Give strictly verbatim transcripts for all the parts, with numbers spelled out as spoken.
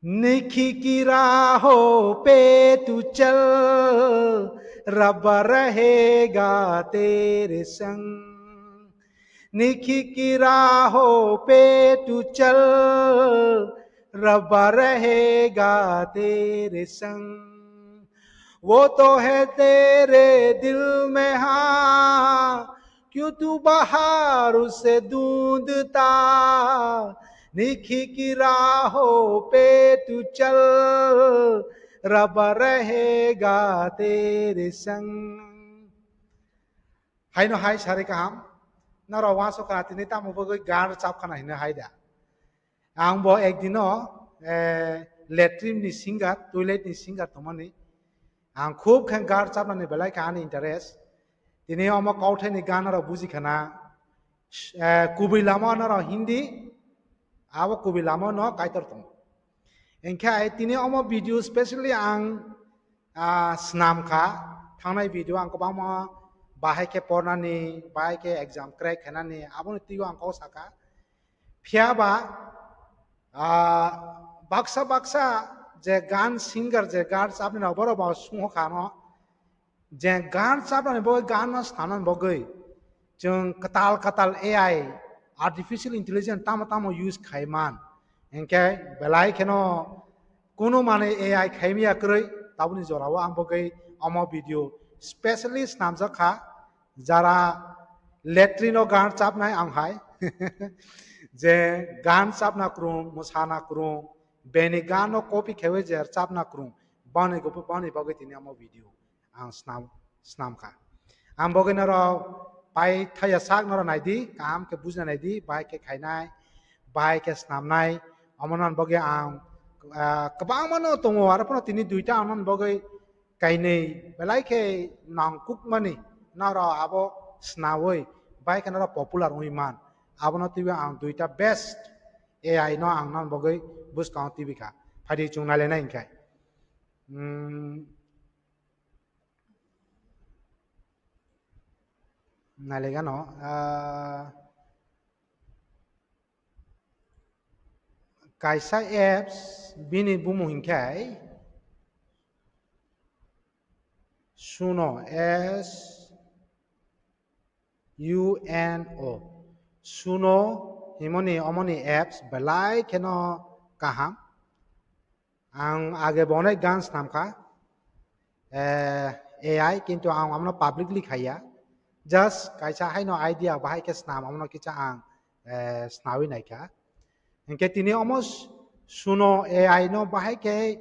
निखिकिरा हो पे तू चल, रब रहेगा तेरे संग। निखिकिरा हो पे तू चल, रब रहेगा तेरे संग। वो तो है तेरे दिल में, हाँ, क्यों तू बाहर उसे ढूंढता? निखिकिरा हो पे तू चल, रब रहेगा तेरे संग। Haino hai sari kaham. Naro wansukha tini tamo bagwi gan rwchap khana hino hai da. Ang bo ekdino, eh, latrine ni singer, toilet ni singer tongmani. Ang khub khe gan rwchapnani belai khe ani interest. Tini omo kauthai ni gan rok buji khana, eh, kubui lama naro Hindi, abo kubui lama no kaitor tongo. Hinkhe ai tini omo video specially ang, ah, snam kha, thangnai video ang kwbangma bahai khe pornani, bahai khe exam crack khainani, aboni twibo ang kok sakha. Phiya ba, ah, baksa baksa je gan singer, je gan rwchapnai rok, borok bo sungho kha no, je gan rwchapnani bagwi, gan no snamnani bagwi chwng kwtal kwtal A I, artificial intelligence tamo tamo use khai man. Hinkhe belai kheno kunu manwi A I khaimya kwrwi, tabukni jorao ang bagwi omo video specially snamjak kha. Jara latrine o gan rwchapnai ang hai, je gan rwchapna kwrwng, mwsana kwrwng, bini gan no copy khaiwi je rwchapna kwrwng, bani, bani bagwi tini omo video ang snam, snam kha. Ang bagwi norok pai thaya sak norok naidi, kaham khe bujna naidi, bahai khe khainai, bahai khe snamnai, omo nang bagwi ang, ah, kwbangma no tongo, aro phano tini duita ang nang bagwi kainwi belai khe nangkukmani norok abo snawi, bahai khe norok popular wngwi man. Abono twiwi ang duita best A I no ang nang bagwi bwskango twiwi kha. Phaidi chwng nailainai hinkhe. Hmm. Nailaigano, ah, kaisa apps bini bumung hinkhe Suno, S U N O. Suno himoni omoni apps belai kheno kaham. Ang age bo onek gan snam kha, eh, A I, kintu ang omono publicly khaiya. Just kaisa haino idea bahai khe snam, omono kisa ang, eh, snawi naikha. Hinkhe tini omo s-, Suno A I no bahai khe,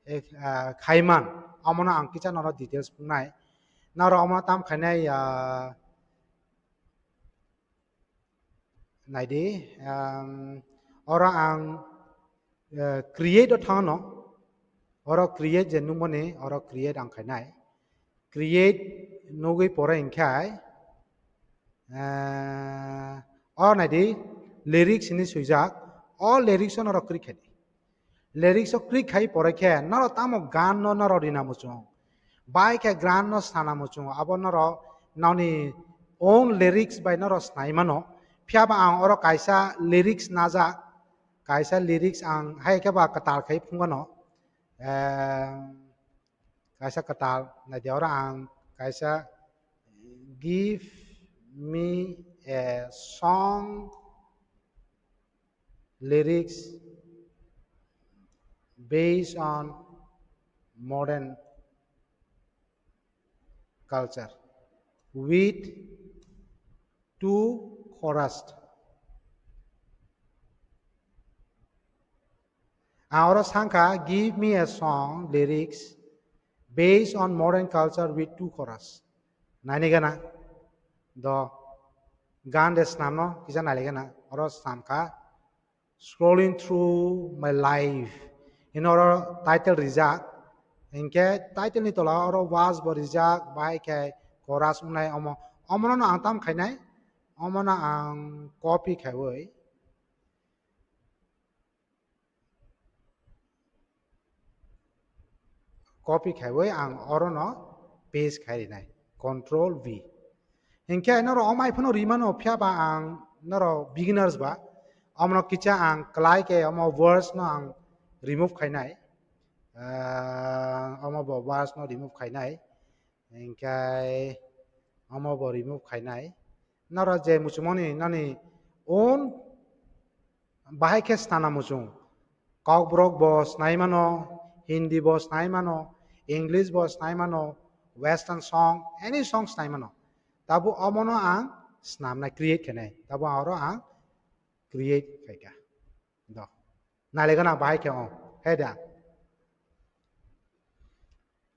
eh, ah, khaiman, omono ang kisa norok details phunuknai. Norok omono tam khainai, ah, Naidi, um, oro ang, eh, create o thangno, oro create je nungmani, oro create ang khainai. Create nugwi pore hinkhe, eh, o naidi, lyrics hinwi swijak, o lyrics o norok click khaidi. Lyrics o click khai pore khe norok tamo gan no norok rina muchung, bai khe gan no sana muchung, abo norok noni own lyrics bai norok snai mano. Phiya ba ang oro kaisa lyrics najak, kaisa lyrics ang hai khe ba kwtal khai phunukgano, eh, kaisa kwtal naidi oro ang kaisa, "Give me a song lyrics based on modern culture with two chorus." Ang oro sangkha, "Give me a song lyrics based on modern culture with two chorus." Naini gana do gan de snamno kisa naili gana oro sangkha, "Scrolling through my life." Hino oro title rijak. Hinkhe title ni tola oro verse bo rijak, bai khe chorus wngnai omo. Omono no ang tam khainai, omono ang copy khaiwi, copy khaiwi ang orono paste khai rinai, control V. Hinkhe norok omai phano rimano, phiya ba ang norok beginners ba, omono kisa ang klai khe omo verse no ang remove khainai, ah, omo bo verse no remove khainai, hinkhe omo bo remove khainai. Noro je muchungmani nani own bahai khe snana muchung. Kokborok bo snai mano, Hindi bo snai mano, English bo snai mano, Western song, any song snai mano. Tabo omono ang snamnai, create khainai. Tabo oro ang create khaikha. Do. Nailaigana bahai khe o. He da.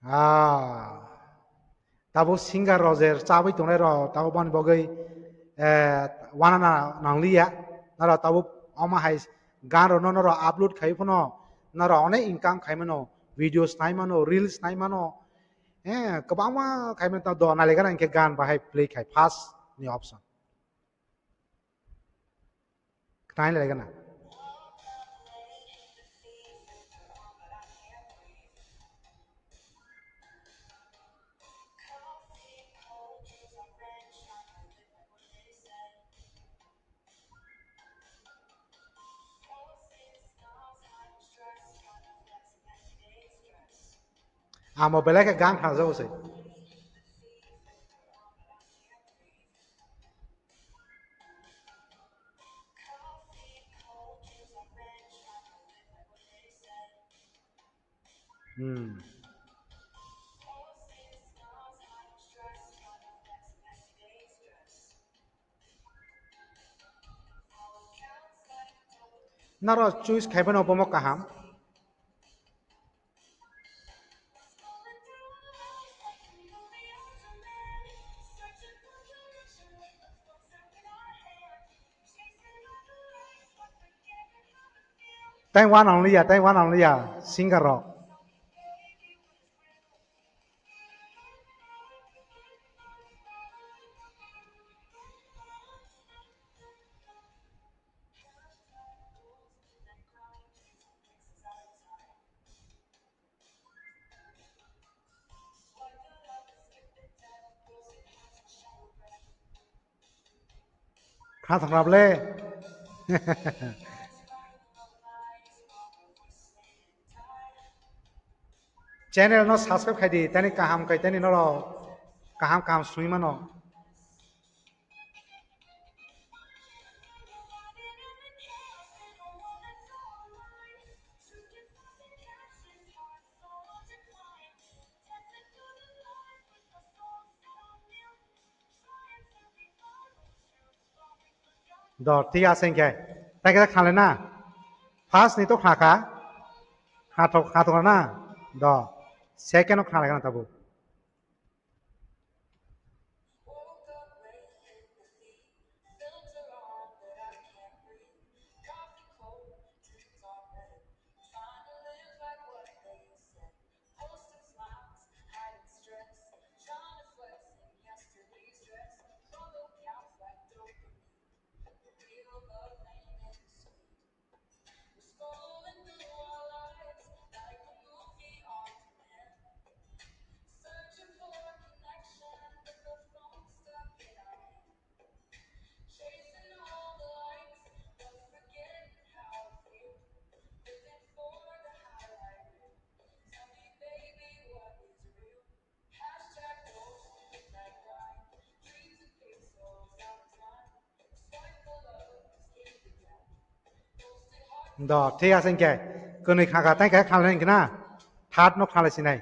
Ah. Tabo singer rok je chabwi tongnai rok, tabo boni bagwi, eh, wanana nangliya. Norok tabo omo hai gan rok no norok upload khai phano norok onek income khai mano, videos nai mano, reels nai mano. Eh, kwbangma khai mano, do nailaigana hinkhe gan bahai play khai first ni option. Khnai lai gana. Amo belai khe gan khnajagwi se. Hmm. Naro choice khaiphano bomo kaham. Tei uanang liya, tei uanang liya, singer rok. Kha thang rap le. Channel no subscribe khai di, tani kaham kai tani noro kaham kaham sui mano. Do, thik ase hinkhe. Tai khe khnale na? First ni to khna kha. Kha thok, kha thok na? Do. Second no khnale na tabuk. Do, thik ase hinkhe. Kwnwi khna kha, tei khe khnale hinkhe na? Third no khnale sinai.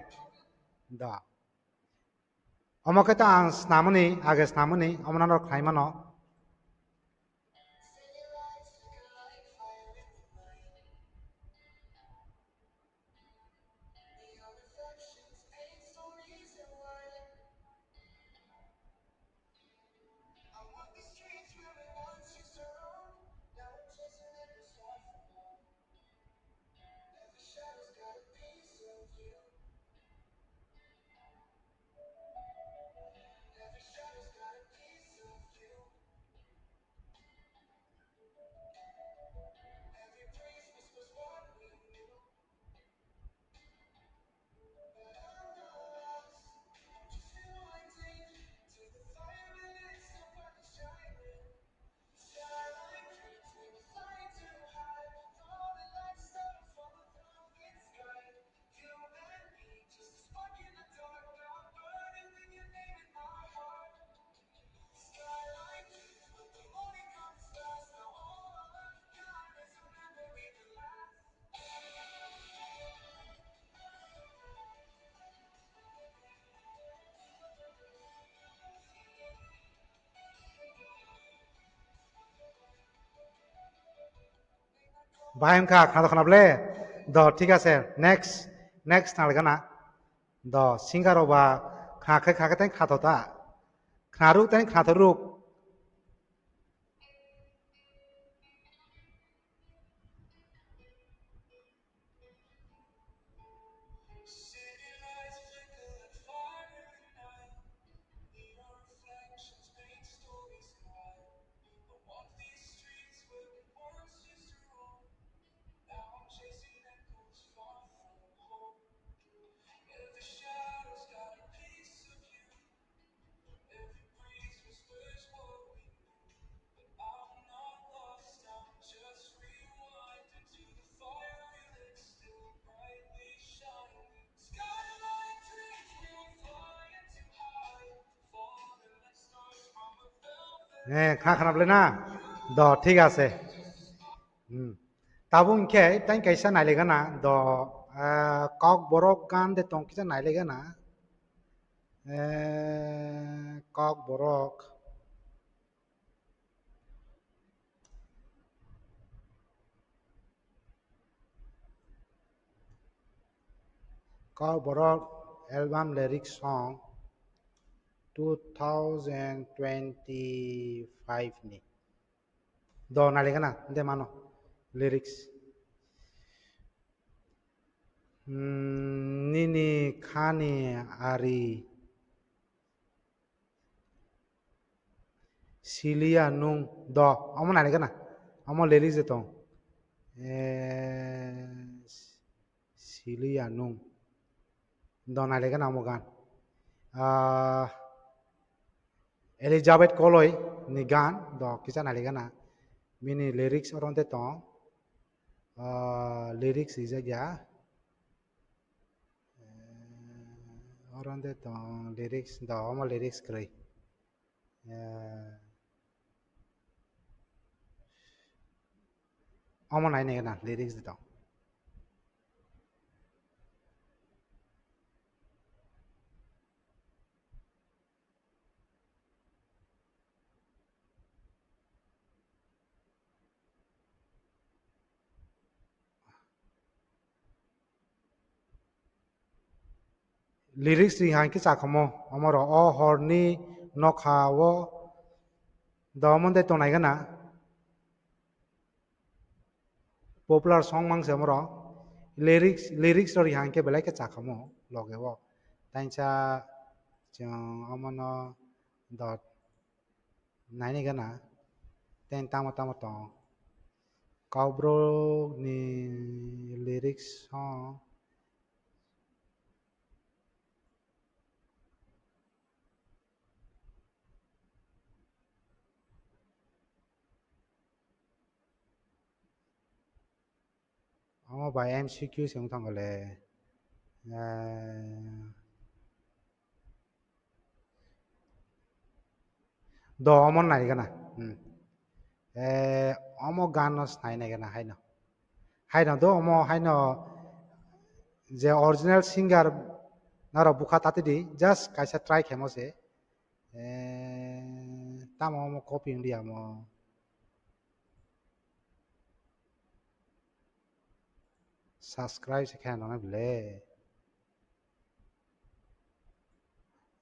Do. Omo khe to ang snamani, age snamani, omo nano khlai mano. Bahai wngkha, khna khna ble. Do, thik ase. Next, next nalgana. Do, singer oba khna khe, khna khe tang khato ta. Khna ruk tang khato ruk. Eh, kha khanap le na? Do, thik ase. Hmm. Tabuk hwnkhe tang kaisa nailaigana do, eh, Kokborok gan de tong kisa nailaigana. Eh, Kokborok. Kokborok album lyrics song two thousand twenty-five ni. Do nailaigana de mano lyrics. Hmm, nini khani ari siliya nung do, omo nailaigana, omo lyrics de tong. Eh, siliya nung. Do nailaigana omo gan. Ah, Elizabeth Koloi ni gan do kisa nailaigana. Bini lyrics oronte tong. Ah, lyrics rijak ya. Eh, oronte tong lyrics do, omo lyrics kwrwi. Eh, omo nai nai na lyrics do. Lyrics ni hai khe chakhamo, omoro o horni nokha o do omo de tonai gana. Popular song mang se omoro. Lyrics, lyrics rok hai khe belai khe chakhamo loge o. Tainsa chwng omono dot naini gana, ten tamo tamo tong. Kokborok ni lyrics song. Omo bai M C Q se wng thango le. Eh, do omo nai gana. Hmm. Eh, omo gan no snai nai gana haino. Haino do omo haino je original singer naro bukha tati di just kaisa try khemo se. Eh, tamo omo copy wng di amo. Subscribe se khe nang bile.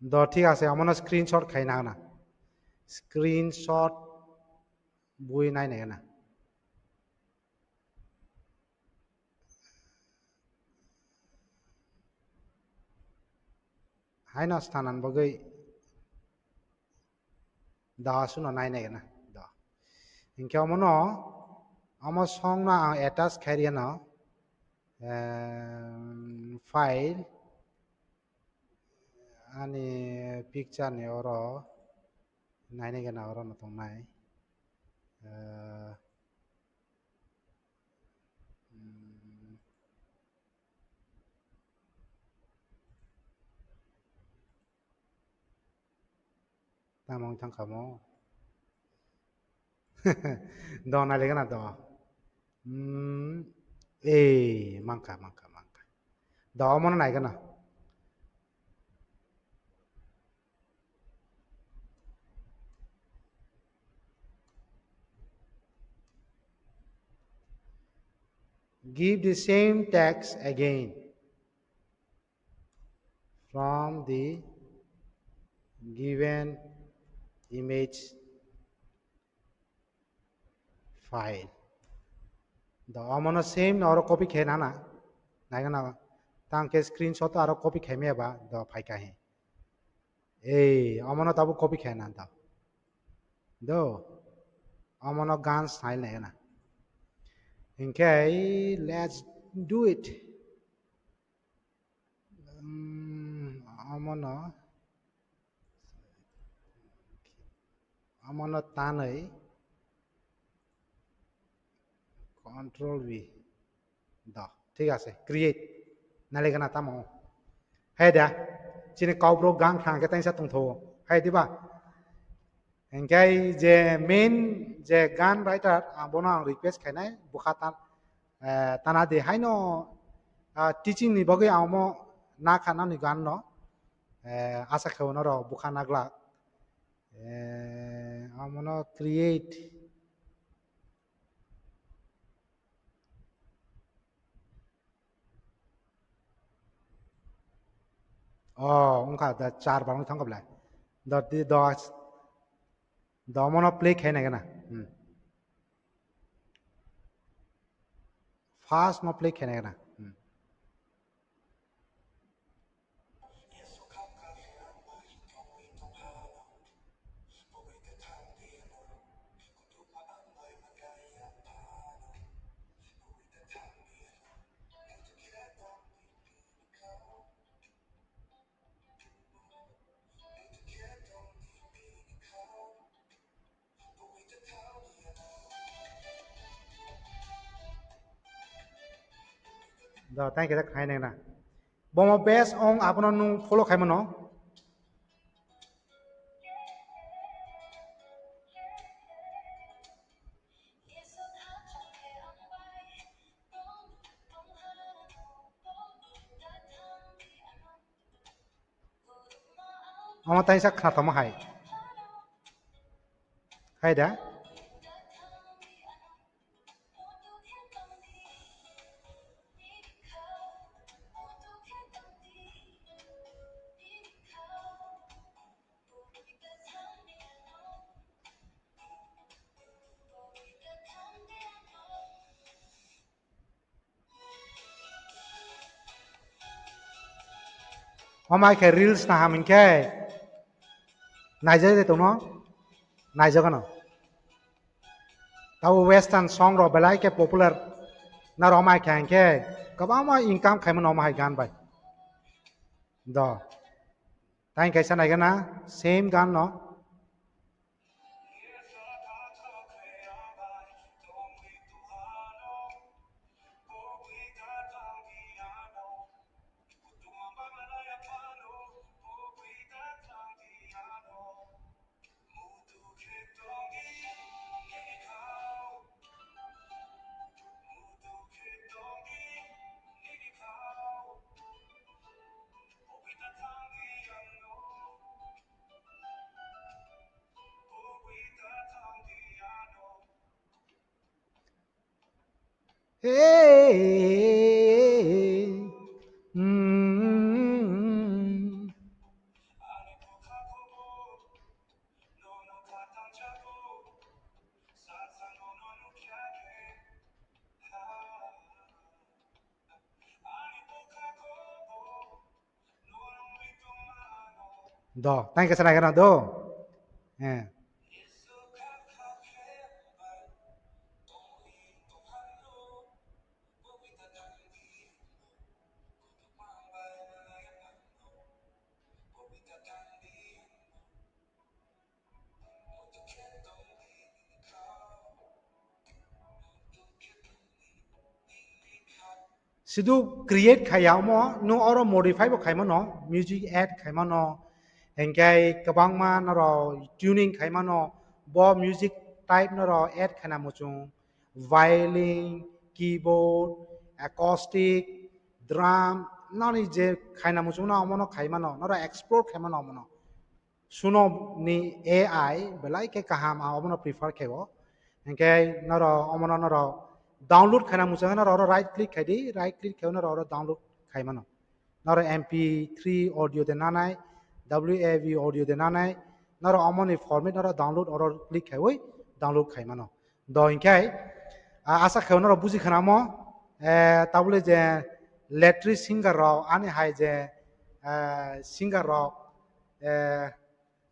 Do thik ase, omono screenshot khai nang na. Screenshot bui nai nai na. Haino stanan bagwi da suno nai nai na. Da. Hinkhe omono, omo song no ang attach khai riyano, em, file ani picture ni oro nai nai gana oro no tongnai. Eh, mm. Tamo wng thang kha mo? Do nai le gana do. Hmm, eh, mangkha, mangkha, mangkha. Do omono nai gana. Give the same text again from the given image file. Do omono same no oro copy khe nana. Naigana tang ke screenshot aro copy khe me ba do phaika he. Ei, omono tabo copy khe nan do. Do. Omono gan style naigana. Hinkhe let's do it. Um, omono, omono tanwi control V. Do, thik ase, create. Naligana tamo. Hai da, chini kaubro gang thang ke taisa tongtho. Hai diba? Hinkhe je main je gan writer, ah, bono ang request khainai, bukha tan, eh, tana de haino, ah, teaching ni bagwi ang omo na kha nani gan no, eh, asa khe ono ro bukha na glak. Eh, amono create. Oh, wngkha da char bar wng thangkha belai. Da di da da mono play khaina gana. Hmm. First no play khaina gana. Hmm. Do, thank you, khaina na. Bomo best ong abono nung follow khaimano. Omo taisa khnatamo hai. Hai da? Omai khe reels naham hinkhe naijak de tongno, naijak ano. Tabo western song rok belai khe popular, naro omai khe hinkhe kwbangma income khaimano omo hai gan bai. Do. Tang kaisa naigana same gan no. Hey, mm. Do, tang kaisa naikhe na do. Eh. Sidu create khaiya omo, nung oro modify bo khaimano, music add khaimano, hinkhe kwbangma noro tuning khaimano, bo music type noro add khaina muchung, violin, keyboard, acoustic, drum, nani je khaina muchung no omono khaimano, noro explore khaimano omono. Suno ni A I belai khe kaham, ang omono prefer khe o. Hinkhe noro omono noro Download khaina muchung khe noro oro right click khai di, right click khai noro oro download khai mano. Noro M P three audio de nanai, W A V audio de nanai, noro omoni format noro download oro click khaiwi download khai mano. Do hinkhe, ah, asa khai noro buji khana mo, eh, tabule je lettering singer rok, ani hai je, eh, singer rok, eh,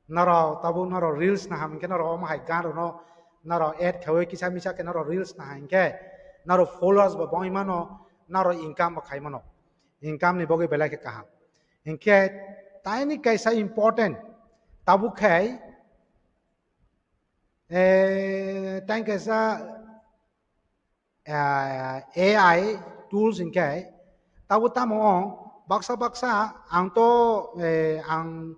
noro tabuk noro reels naham hinkhe noro omo hai gan rokno noro add khaiwi kisa misa khe noro reels naham hinkhe noro followers bo bangwi mano, noro income bo khai mano, income ni bagwi belai khe kaham. Hinkhe taini kaisa important tabuk khai, eh, tang kaisa, ah, A I tools hinkhe, tabo tamo ong baksa baksa ang to, eh, ang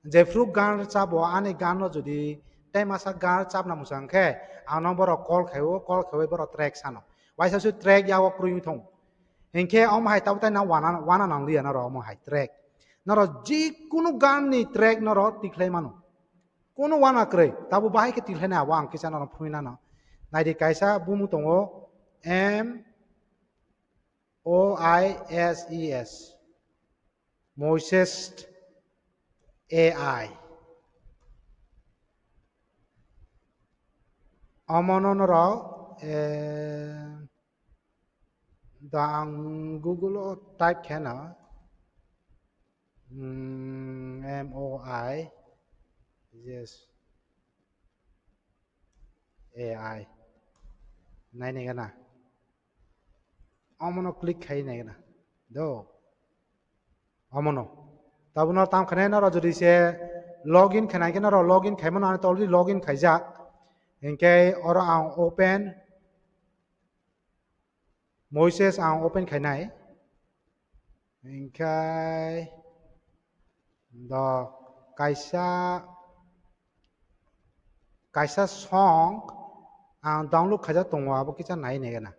jephru gan rwchabo ani ganno jodi tei masa gan rwchabna muchang khe ang no borok call khaio, call khaiwi borok track sano. Waisa se track yago kwrwi thong. Hinkhe omo hai tabo tai na wana, wana nang liya noro omo hai track. Noro jikunu gan ni track noro tikhlai mano. Kono wana kwrwi, tabo bahai khe tikhlaina abo ang kisa nono phunui nano. Naidi kaisa bumu tongo M O I S E S. Moises A I. Omono norok, eh, da ang Google o type kheno. Hmm, M O I, yes. A I. Nai nai gana. Omono click khai nai gana. Do. Omono. Tabuno tam khanai noro jodi se login khanai khe noro login khai mano, ani to already login khaijak. Hinkhe oro ang open Moises ang open khainai. Hinkhe do kaisa, kaisa song ang download khaijak tongo, abo kisa nai nai gana.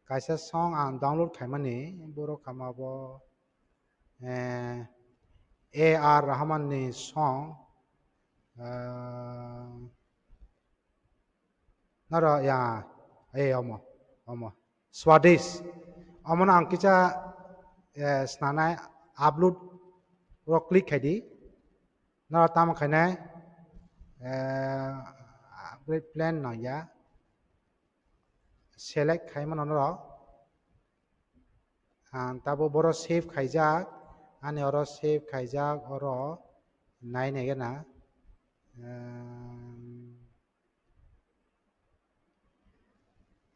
Kaisa song ang download khaimani, borok kama bo, eh, A R Rahman ni song, eh, Noro ya, eh, omo, omo. Swadis. Omono ang kisa, eh, snanai upload o click khai di. Noro tamo khainai, eh, upgrade plan no ya. Select khai mano noro. Ang tabo boro save khaijak. Ani oro save khaijak, oro nai nai gana. Ehm,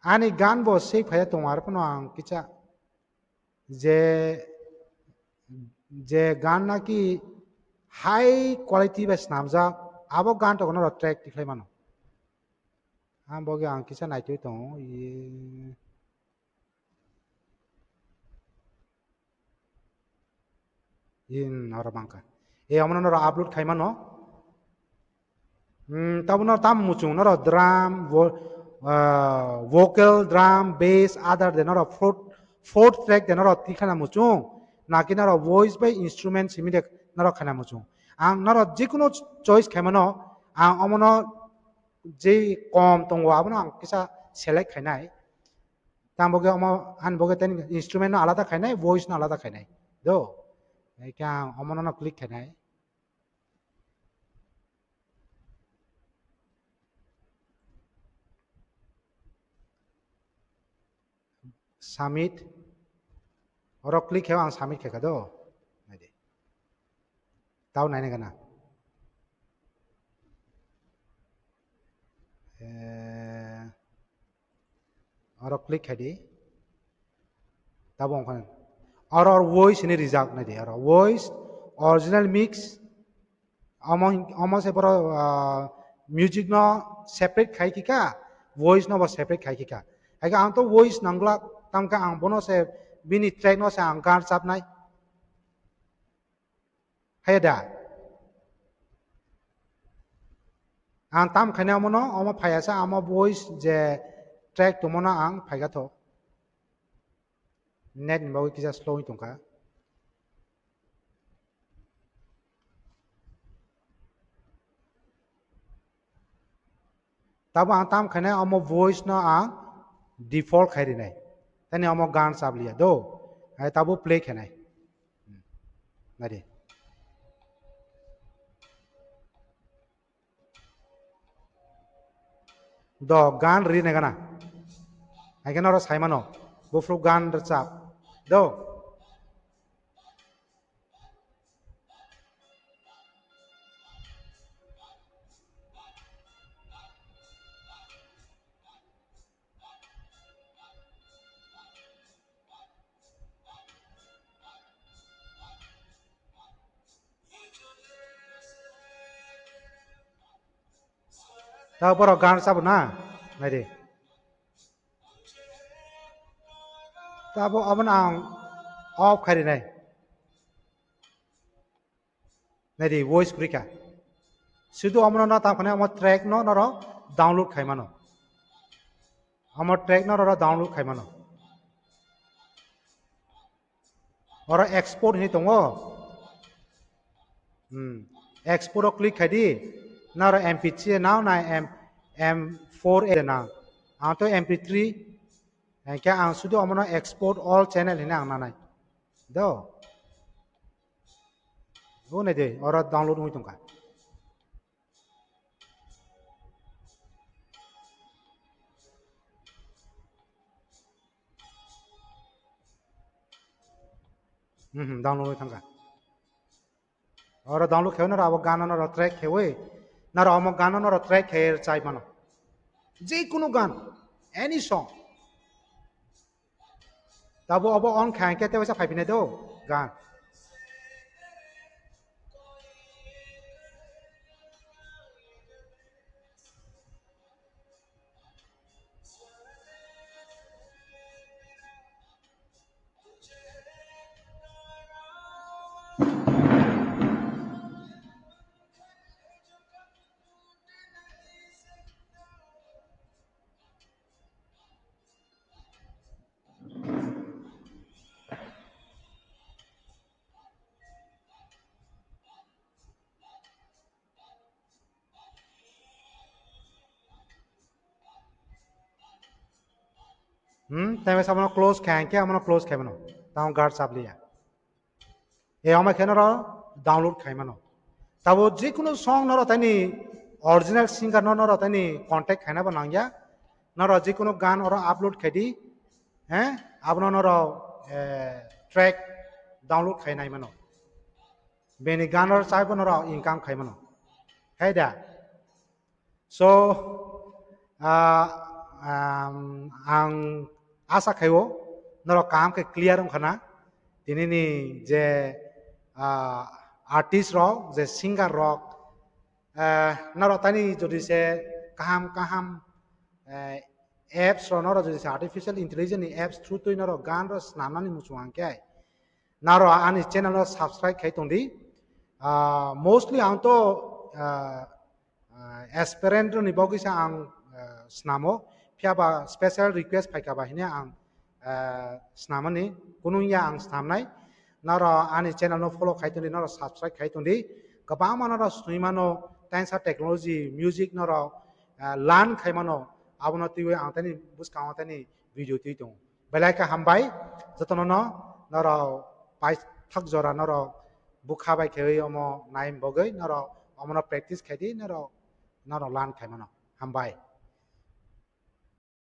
Ani gan bo save khai tongo, ar phano ang kisa je, je gan naki high quality bai swnamjak, abo gan rok no track tikhlai mano. Ang bogi ang kisa naitwi tongo, ye. In oro bangkha. E omono noro upload khai mano. Hmm, tabo noro tam muchung noro drum, vo-, ah, vocal, drum, bass, other de noro fourth, fourth track de noro tikhana muchung. Naki noro voice bai instrument simi de noro khana muchung. Ang noro jikunu choice khai mano, ang omono je kom tongo abono ang kisa select khainai. Tamo boge omo, ani boge tei instrument no alada khainai, voice no alada khainai. Do. Hai khe ang omono no click khainai. Submit. Oro click khe ang submit khe kha do. Nai di. Tau nai nai gana. Eh, oro click khai di. Tabo wngkha. Oro, oro voice ni rijak nai di. Oro voice, original mix. Omo, omo se boro, ah, music no separate khai kika, voice no bo separate khai kika. Hai khe ang to voice nangla, tamo khe ang bono se bini track no se ang gan chapnai. Hai da. Ang tam khaina omo no, omo phaiya sa, omo voice je track tongmo no ang phaiga tho. Net ni bagwi kisa slow wng tongkha. Tabo ang tam khainai omo voice no ang Default khai rinai. Tani omo gan chabliya do. Hai tabo play khainai. Hmm. Nadi. Do gan ri nai gana. Hai khe noro sai mano. Buphuru gan rwchap. Do. Ta borok gan sabo na, naidi. Ta bo abono ang off khai rinai. Naidi, voice kwrwi kha. Sudu omono no tang phane omo track no noro download khai mano. Omo track no noro download khai mano. Oro export hinwi tongo. Hmm. Export o click khai di. Noro M P three nao na M, M four A nao. Ang to M P three. Hingke ang sudu omono export all channel hinwi ang nanai. Do. O nai de, oro download wngwi tongkha. Hmm, hmm, download wngwi thangkha. Oro download khewi noro abo gano noro track khewi, noro omo gano noro track khe chai mano. Je kunu gan, any song. Tabo obo on khai khe tei waisa phai phine do gan. Hmm, tei masa mano close khai, hingke amano close khai mano. Tamo guard chabliya. E ama khe noro download khai mano. Tabo jikunu song noro tani original singer no noro tani contact khaina bo nangya. Noro jikunu gan oro upload khai di. He? Abono noro, eh, track download khai nai mano. Beni gan oro chaibo noro income khai mano. Hai da? So, ah, um, ang asa khaio norok kaham khe clear wngkha na. Tinini je, ah, artist rok, je singer rok, ah, norok tani jodi se kaham kaham, eh, apps rok norok jodi se artificial intelligence ni apps through twi norok gan rok snamnani muchung hwnkhe, naro ani channel no subscribe khai tongdi. Ah, mostly ang to, ah, ah, aspirant ni bagwi sa ang, ah, snamo. Phiya ba special request phaikha ba hine ang, ah, snamani. Kunu ya ang snamnai. Naro ani channel no follow khai tongdi, naro subscribe khai tongdi. Kwbangma naro swnwi mano, tensa technology, music naro, ah, learn khai mano. Abono twiwi ang tani bwskango tani video twi tongo. Belai khe hambai, jotono no, norok paithak jora norok bukha bai khewi omo nai bagwi norok omono practice khai di, norok, norok learn khai mano. Hambai.